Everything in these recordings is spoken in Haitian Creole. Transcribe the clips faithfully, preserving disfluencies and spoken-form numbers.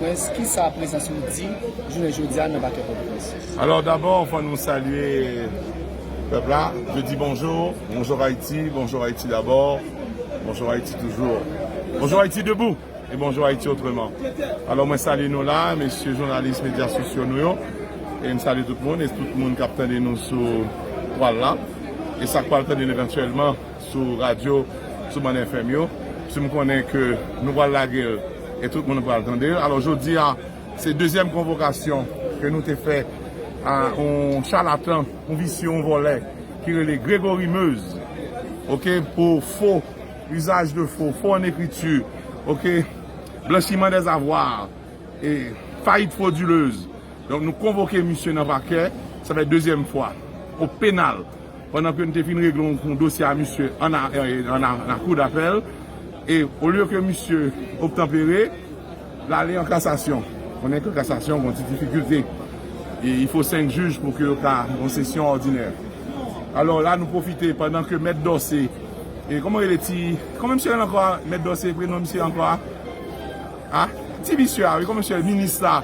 Pòtoprens, kisa prezans ou di jounen jodi a nan pakè Pòtoprens? Alors d'abord, fò nou salye pèp la. Je dis bonjour, bonjour Haïti, bonjour Haïti d'abord, bonjour Haïti toujours, bonjour Haïti debout et bonjour Haïti autrement. Alors mwen salye nou la, mesye jounalis medya sosyo nou yo. E m salye tout moun, e tout moun k ap tande nou sou pwal la. E sa k pral tande nou evantyèlman sou radyo, sou bann F M yo. Si m konnen ke nou pral lage l e tout moun pral tande l. Alò jodi a, se dezyèm konvokasyon ke nou te fè a yon chalatan, yon visye, yon vòlè ki rele Gregory Meuse, oke, pou fo, usage de faux, faux en écriture, oke, blanchiment des avoirs, e fayit fodilez. Donk nou konvoke misye nan pakè, sa fè dezyèm fwa, o penal, pandan ke nou te fin regle yon, yon dosye a misye an a, an a, an a kou dapèl, e olye ke misye obtanpere, l ale an kasasyon. Konnen ke kasasyon gen ti difikilte. E il faut senk jij pou ke yo ka yon sesyon òdinè. Alò la nou pwofite pandan ke mèt Dòse, e kòman rele ti, kòman misye rele ankò a? Mèt Dòse, prenon misye ankò a? A? Ti visye a, wi, kòman misye rele, minis la?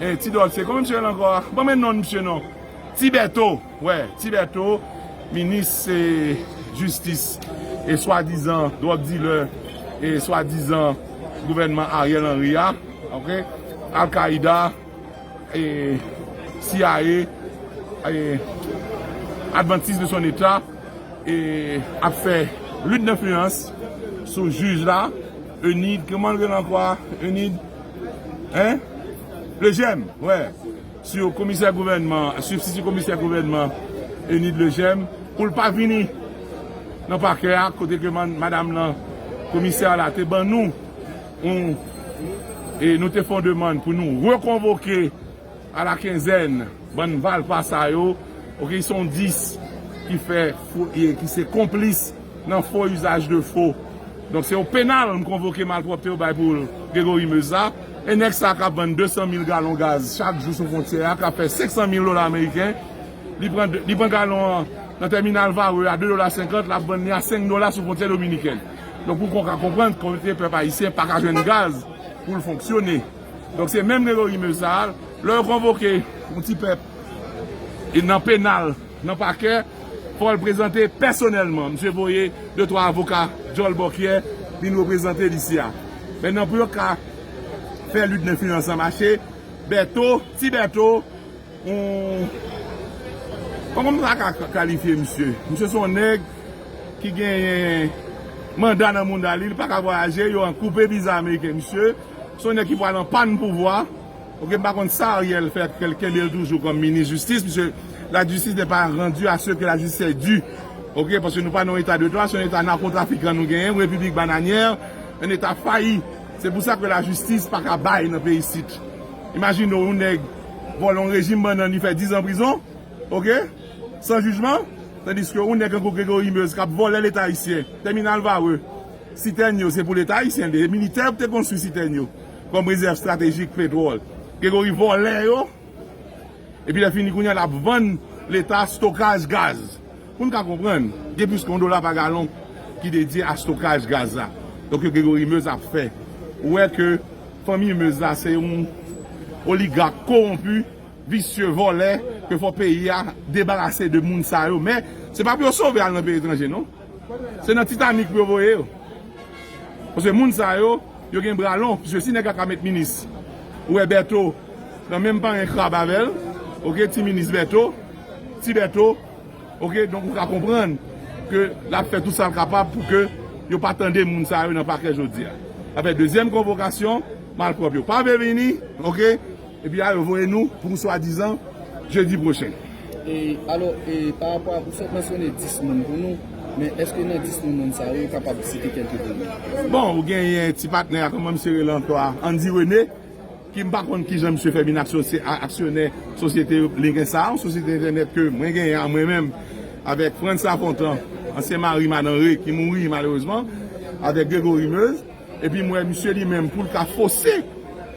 E ti Dòse, kòman misye rele ankò a? Ban mwen non misye non. Ti Bèto, wè, Ti Bèto, minis e, jistis, e swadizan dwòg dilè, e swadizan gouvènman Ariel Henry a, oke, Al-Qaida, e C I A, e Adventiste de son état, e ap fè lit denfliyans sou jij la, Enid, kòman l rele ankò a? Enid, hein? Lejeune, wè. Sou komisè gouvènman, sibstiti komisè gouvènman Enid Lejeune, pou l pa vini nan pakè a, kote ke man- madanm nan, komisè la te ban nou, yon, e nou te fè yon demann pou nou rekonvoke a la kenzèn bann valpa sa yo, oke, ki se yon dis ki fè fo- e ki se konplis nan fo usage de faux. Donk se o penal m konvoke malpwòpte yo bay pou Gregory Meuse la. E nèg sa k ap vann de san mil galon gaz chak jou sou fwontyè a, k ap fè senk san mil dola ameriken, li pran, li pran galon an nan tèminal Varreux a de dola senkant, l ap vann li a senk dola sou fwontyè dominikèn. Donk pou w ka konprann kote pèp ayisyen pa ka jwenn gaz pou l fonksyone. Donk se menm Gregory Meuse sa a, lè yo konvoke yon ti pèp e nan penal, nan pakè, fò l prezante pèsonèlman. Misye voye de twa avoka djòl bòkyè vin reprezante l isi a. Mentnan pou yo ka fè lit denfliyans lan mache, Bèto, Ti Bèto, yon, kòman m ta ka kalifye misye? Misye se yon nèg ki genyen manda nan manda li, li pa ka vwayaje, yo an koupe viza ameriken misye. Se yon nèg ki pral an pàn pouvwa. Oke, m pa konn sa Ariel fè ke l kenbe l toujou kòm minis jistis, puisque la justice n'est pas rendue à ceux que la justice est due. Oke, paske nou pa nan yon eta de dwa, se yon eta nakotrafikan nou genyen, yon repiblik bananyè, yon eta fayi. Se pou sa ke lajistis pa ka bay nan peyi isit. Imajine w, yon nèg vòlè yon rejim bannann, li fè diz an prizon, oke, san jijman, tandiske yon nèg tankou Gregory Meuse k ap vòlè leta ayisyen, tèminal Varreux, sitèn yo, se pou leta ayisyen, se militè yo ki te konstwi sitèn yo, kòm rezèv estratejik petwòl. Gregory vòlè yo, epi lè fini kounye a, l ap vann leta stokaj gaz. Pou n ka konprann, gen plis ke yon dola pa galon ki dedye a stokaj gaz la. Donk, ke Gregory Meuse ap fè. Ou wè ke fanmi Meuse la, se yon oligak kowonpi, visye, vòlè, ke fò peyi a debarase de moun sa yo. Men, se pa pou yo sove al nan peyi etranje, non. Se nan Titanic pou yo voye yo. Paske moun sa yo, yo gen bra lon. Paske si nèg la ka met minis, ou wè Bèto nan menm panyen krab avè l, oke, ti minis Bèto, Ti Bèto, oke, donk ou ka konprann ke l ap fè tout sa l kapab pou ke yo pa tande moun sa yo nan pakè jodi a. Sa fè dezyèm konvokasyon, malpwòp yo pa vle vini, oke, epi a yo voye nou pou swadizan jedi pwochen. E, alò, e, pa rapò a, ou sot mansyone dis moun pou nou, men èske nan dis moun sa yo, ou kapab site kèlke de yo? Bon, ou genyen ti patnè a, kòman misye rele ankò a, Andy René, ki m pa konn kijan misye fè vin aksyo- a- aksyonè sosyete Linken sa a, yon sosyete entènèt ke mwen genyen an mwen menm, avèk Frantz Lafontant, ansyen mari Madan Rey, ki mouri malerezman, avèk Gregory Meuse. Epi m wè misye li menm pou l ka fose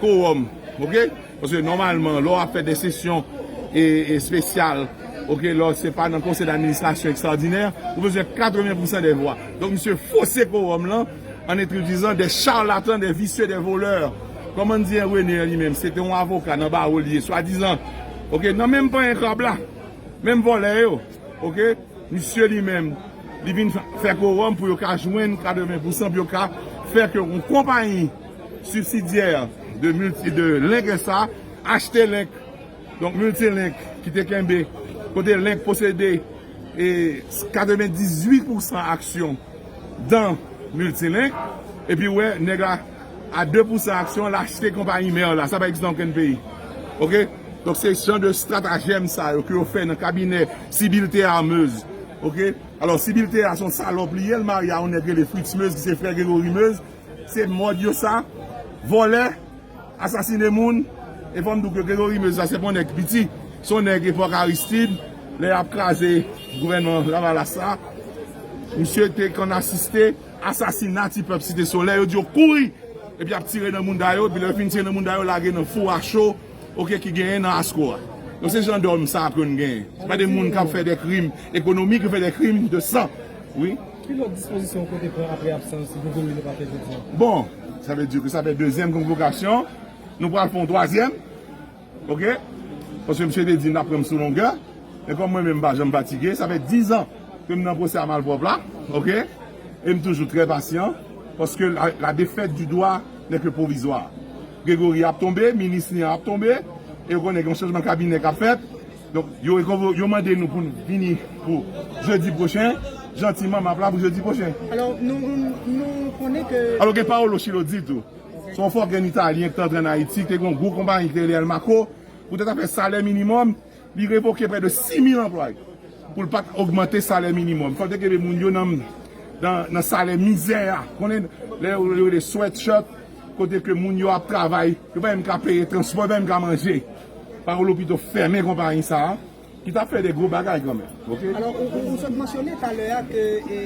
kowòm, oke? Paske nòmalman, lè w ap fè de sesyon e, e espesyal, oke, lè se pa nan konsèy d'administrasyon ekstraòdinè, ou bezwen katreven pousan dè vwa. Donk, misye fose kowòm lan, en introduisant des charlatans, des vicieux, des voleurs, Kòman di René an li menm, se te yon avoka nan bawo li ye, swadizan. Oke, nan menm panyen krab la, menm vòlè yo. Oke, misye li menm, li vin fè kowòm pou yo ka jwenn katreven pousan, pou yo ka fè ke yon konpayi sibsidyè de milti, de link sa, achte link. Donk, Multilink ki te kenbe, kote Link posede e katrevendizuit pousan aksyon dan Multilink, epi wè, nèg la a de pousan aksyon, l achte konpayi mè la. Sa pa egziste nan okenn peyi. Oke? Donk, se jan de estratagèm sa yo ke yo fè nan kabinè Sibyl Théa Meuse. Oke? Alò, Sibyl Théa se yon salòp li ye, l marye a yon nèg rele Fritz Meuse, ki se frè Gregory Meuse. Se mòd yo sa, vòlè, asasinen moun. E fò m di w ke Gregory Meuse la, se pa yon nèg piti. Se yon nèg epòk Aristide, lè y ap kraze gouvènman Lavalas la. Misye te konn asiste asasina ti pèp Site Solèy. Yo di yo kouri, epi y ap tire nan mounda yo, epi lè yo fin tire nan mounda yo, lage nan fou a cho, oke, ki genyen nan Asko a. Donk, se jan dòm sa a ke n genyen. Se pa de moun k ap fè de krim ekonomik, yo fè de krim de san. Wi. Ki lòt dispozisyon w konte pran apre absans Gregory nan pakè jodi a? Bon, sa vle di ke sa fè dezyèm konvokasyon. Nou pral fè yon twazyèm. Oke? Paske misye te di n ap pran m sou longè. Men kòm mwen menm m pa janm fatige, sa fè diz an ke m nan pwosè a malpwòp la. Oke? E m toujou trè pasyan. Paske la, la défaite du droit n'est que provisoire. Gregory ap tonbe, minis li an ap tonbe. E yo konnen gen yon chanjman kabinè k ap fèt. Donk, yo rekonvo-, yo mande nou pou n vini pou jedi pwochen. Jantiman, m ap la pou jedi pwochen. Alò, nou, nou, nou konnen ke Alò, gen Paolo Sciolozzi tou. Se yon fòkè italyen ki te antre ann Ayiti, ki te gen yon gwo konpayi ki te rele Elmaco. Poutèt afè salè minimòm, li revoke prè de sis mil anplwaye pou l pa t ogmante salè minimòm. Fò l te kenbe moun yo nan, nan, nan salè mizè a. Konnen lè yo rele sweatshirt, kote ke moun yo ap travay, yo pa menm ka peye transpò, yo pa menm ka manje. Paolo pito fèmen konpayi sa a, ki t ap fè de gwo bagay kanmenm. Oke? Alò, ou, ou, ou sot mansyone talè a ke, e,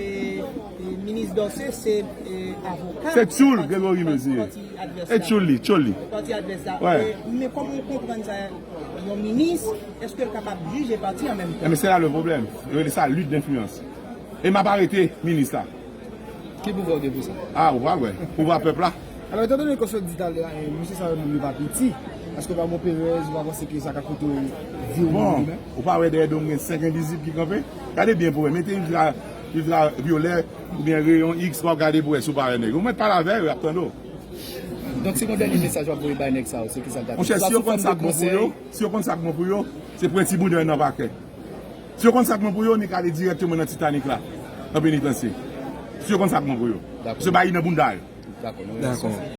e, minis Dorcé se, e, avoka Se tchoul pati, Gregory pati, Meuse ye. Pati advès E la. Tchoul li, tchoul li. Pati advès la. Wè. E, men kòman ou konprann sa, yon minis, èske l kapab jije pati an menm tan? Enben, se la le problème. Yo rele sa lit denfliyans. E m ap arete minis la. Ki pouvwa w gen pou sa? A, ou pral wè. Pouvwa pèp la. Alò, etan done ke w sot di talè a, e, mesye sa yo menm yo pa piti. Èske w pa gen perèz, ou pa panse ke sa ka koute w vi w Bon, menm? Ou pa wè dèyè do m gen senk envizib ki kanpe? Gade byen pou wè. Mete ultra, ultra vyolè oubyen reyon X, w ap gade pou wè si w pa wè nèg yo. Ou mèt pale avè yo, y ap tande w. Donk, se yon dènye mesaj w ap voye bay nèg sa yo, se ki sa l ta Monchè, si yo konn sa k bon pou yo, si yo konn sa k bon pou yo, se pwenti bounda yo nan pakè. Si yo konn sa k bon pou yo, ni ka ale dirèkteman nan Titanik la, nan penitansye. Si yo konn sa k bon pou yo. Dakò. Se bay nan bounda yo. Dakò, nou Dakò.